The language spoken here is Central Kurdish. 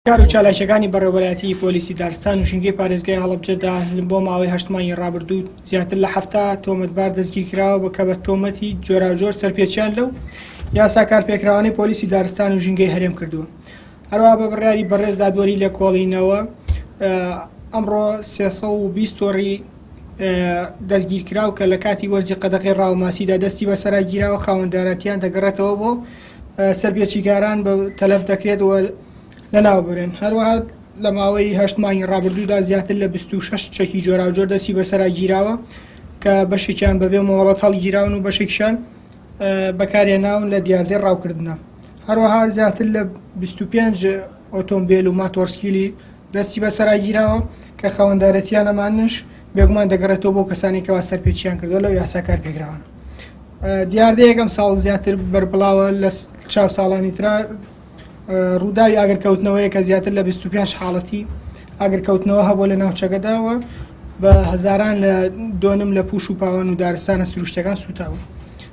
کار و چالاکیەکانی بەڕێوەبەرایەتیی پۆلیسی دارستان و ژینگەی پارێزگای هەڵەبجەدا بۆ ماوەی هەشت مانگی ڕابردوو زیاتر لە 70 تۆمەتبار دەستگیرکراوە بە کە بە تۆمەتی جۆراوجۆر سەرپێچیان لەو یاسا کارپێکراوانەی پۆلیسی دارستان و ژینگەی هەرێم کردووە. هەروەها بە بڕیاری بەڕێز دادوەری لێکۆڵینەوە ئەمڕۆ 320 تۆڕی دەستگیرکراو کە لە کاتی وەرزی قەدەغەی ڕاوماسیدا دەستی بەسەرا گیراوە خاوەندارەتیان دەگەڕێتەوە بۆ سەرپێچیکاران بە تەلەف دەکرێت و لەناوبرێن. هەروەها لە ماوەی هەشت مانگی ڕابردوودا زیاتر لە 26 چەکی جۆراوجۆر دەستی بەسەرا گیراوە کە بەشێکیان بەبێ مۆڵەت هەڵگیراون و بەشێکیشان بەکارهێناون لە دیاردەی ڕاوکردنە. هەروەها زیاتر لە 25 ئۆتۆمبێل و ماتۆڕسکیلی دەستی بەسەرا گیراوە کە خاوەندارێتیان ئەمانەش بێگومان دەگەڕێتەوە بۆ کەسانی کەوا سەرپێچیان کردووە لەو یاسا کارپێکراوانە. دیاردەیەک ئەم ساڵ زیاتر بەربڵاوە لە چاو ساڵانی ترا ڕووداوی ئاگرکەوتنەوەیە کە زیاتر لە 25 حاڵەتی ئاگرکەوتنەوە هەبووە لە ناوچەکەداوە بە هەزاران لە دۆنم لە پوش و پاوان و دارستانە سروشتەکان سوتاون.